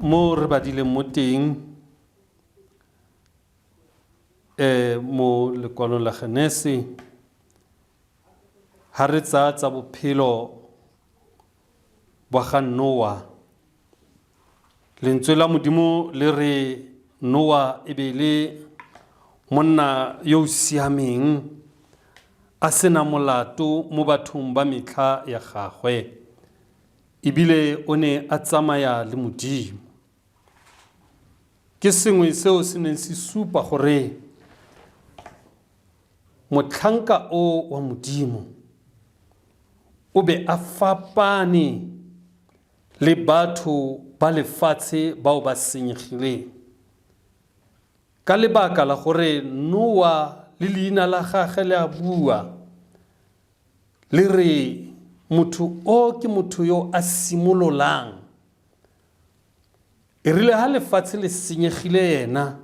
Mo re badileng mo teng um mo lekwalong la Genese, ha re tsaya tsa bophelo bwa ga Noa, lentswe la Modimo le re Noa e be e le monna yo o siameng, a sena molato mo bathong ba metlha ya gagwe. Ebile o ne a tsamaya le Modimo. Ke sengwe seo se neng se supa gore motlhanka o wa Modimo o be a fapane le batho ba lefatshe bao ba senyegileng. Ka lebaka la gore Noa le leina la gagwe le a bua, Le re, Motho o ke motho yo a simololang. E rile ha lefatshe le senyegile ena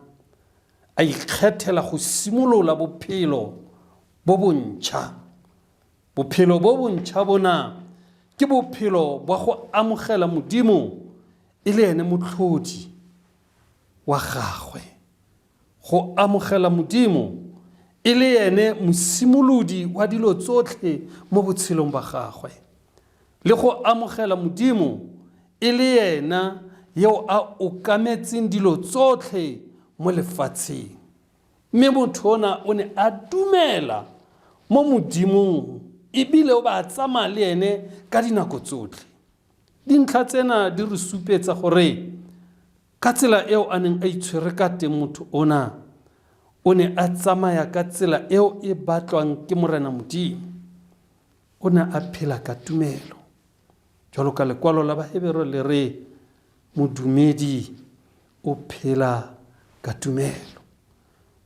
a ikgethela go simolola bophelo bo bontšha. Bophelo bo bontšha bona ke bophelo bwa go amogela Modimo e le ene motlhodi wa gagwe. Go amogela Modimo e le ene mosimolodi wa dilo tsotlhe mo botshelong ba gagwe, le go amogela Modimo e le ena yo a okametseng dilo tsotlhe mo lefatsheng. Mme motho ona o ne a dumela mo Modimong ebile o ba a tsamaya le ene ka dinako tsotlhe. Dintlha tsena di re supetsa gore Ka tsela eo a neng a itshwere ka teng motho ona, o ne a tsamaya ka tsela eo e batlwang ke Morena Modimo. O ne a phela ka tumelo. Jalo ka lekwalo la Bahebero le re, modumedi o phela ka tumelo.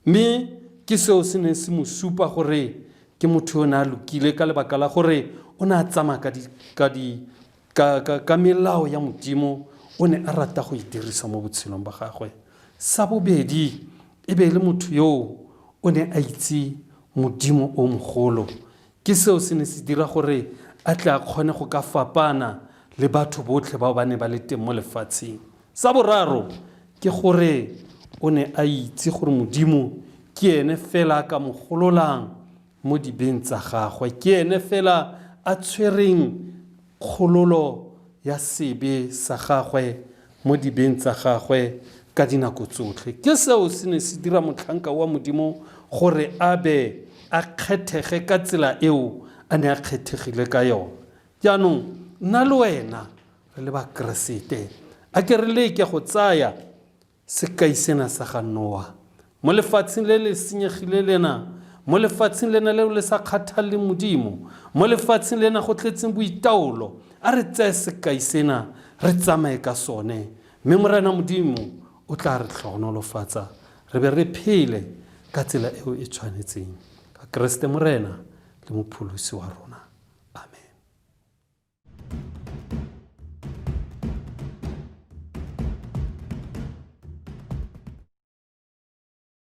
Mme ke seo se neng se mo supa gore ke motho yo o ne a lokile ka lebaka la gore o ne a tsamaya ka, di, ka, di, ka, ka, ka melao ya Modimo, o ne a rata go e dirisa mo botshelong ba gagwe. Sa bobedi, e be e le motho yoo o ne a itse Modimo o mogolo. Ke seo se ne se dira gore a tle a kgone go ka fapana le batho botlhe bao ba ne ba le teng mo lefatsheng. Sa boraro ke gore o ne a itse gore Modimo ke ene fela a ka mo gololang mo dibeng tsa gagwe, ke ene fela a tshwereng kgololo ya sebe sa gagwe mo dibeng tsa gagwe ka dinako tsotlhe. Ke seo se ne se dira motlhanka wa Modimo gore a be a kgethege ka tsela eo a ne a kgethegile ka yone. Jaanong nna le wena re le Bakeresete, a ke re leke go tsaya sekai sena sa ga Noa. Mo lefatsheng le le senyegile lena, mo lefatsheng lena leo le sa kgathaleleng Modimo, mo lefatsheng lena go tletseng boitaolo, a re tseye sekai sena re tsamaye ka sone, mme Morena Modimo o tla re tlhogonolofatsa re be re phele ka tsela eo e tshwanetseng. Ka Keresete Morena le Mopholosi wa rona. Amen.